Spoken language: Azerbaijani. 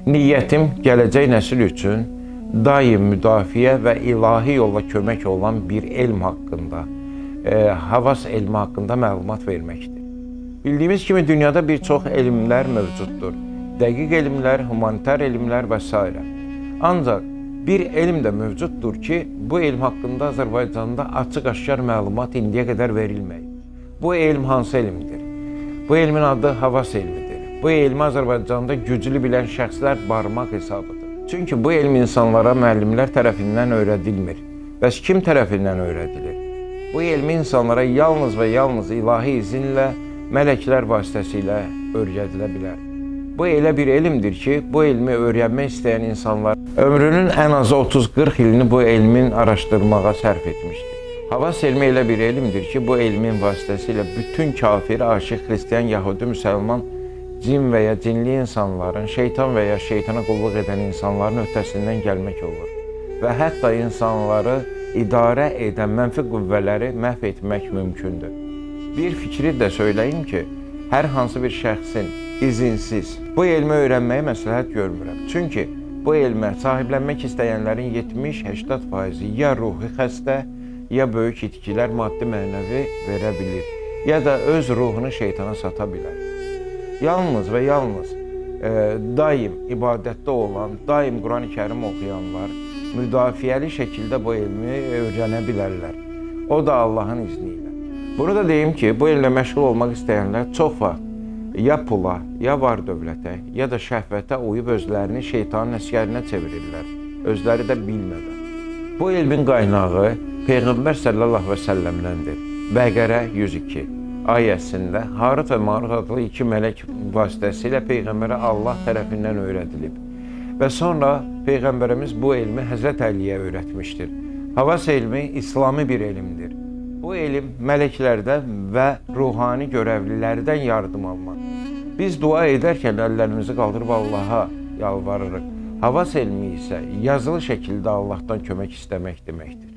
Niyyətim gələcək nəsil üçün daim müdafiə və ilahi yolla kömək olan bir elm haqqında, havas elmi haqqında məlumat verməkdir. Bildiyimiz kimi dünyada bir çox elmlər mövcuddur. Dəqiq elmlər, humanitar elmlər və s. Ancaq bir elm də mövcuddur ki, bu elm haqqında Azərbaycanda açıq-aşkar məlumat indiyə qədər verilməyib. Bu elm hansı elmdir? Bu elmin adı havas elmidir. Bu elmi Azərbaycanda güclü bilən şəxslər barmaq hesabıdır. Çünki bu elm insanlara müəllimlər tərəfindən öyrədilmir. Bəs kim tərəfindən öyrədilir? Bu elmi insanlara yalnız və yalnız ilahi izinlə, mələklər vasitəsilə öyrədilə bilər. Bu elə bir elmdir ki, bu elmi öyrənmək istəyən insanlar ömrünün ən azı 30-40 ilini bu elmin araşdırmağa sərf etmişdir. Havas elmi elə bir elmdir ki, bu elmin vasitəsilə bütün kafir, aşiq, xristian, yahudi, müsəlman, cin və ya cinli insanların, şeytan və ya şeytana qulluq edən insanların öhdəsindən gəlmək olur. Və hətta insanları idarə edən mənfi qüvvələri məhv etmək mümkündür. Bir fikri də söyləyim ki, hər hansı bir şəxsin izinsiz bu elmi öyrənməyi məsləhət görmürəm. Çünki bu elmə sahiblənmək istəyənlərin 70-80%-i ya ruhi xəstə, ya böyük itkilər maddi mənəvi verə bilir, ya da öz ruhunu şeytana sata bilər. Yalnız və yalnız daim ibadətdə olan, daim Quran-ı Kərim oxuyanlar müdafiəli şəkildə bu elmi öyrənə bilərlər. O da Allahın izni ilə. Bunu da deyim ki, bu elmlə məşğul olmaq istəyənlər çox vaxt ya pula, ya var dövlətə, ya da şəhvətə uyub özlərini şeytanın əsgərinə çevirirlər, özləri də bilmədən. Bu elmin qaynağı Peyğəmbər sallallahu əleyhi və səlləmdəndir. Bəqərə 102 ayəsində Harut və Marut adlı iki mələk vasitəsilə Peyğəmbərə Allah tərəfindən öyrədilib. Və sonra Peyğəmbərimiz bu elmi Həzrət Əliyə öyrətmişdir. Havas elmi İslami bir elmdir. Bu elm mələklərdən və ruhani görevlilərdən yardım almaq. Biz dua edərkən əllərimizi qaldırıb Allaha yalvarırıq. Havas elmi isə yazılı şəkildə Allahdan kömək istəmək deməkdir.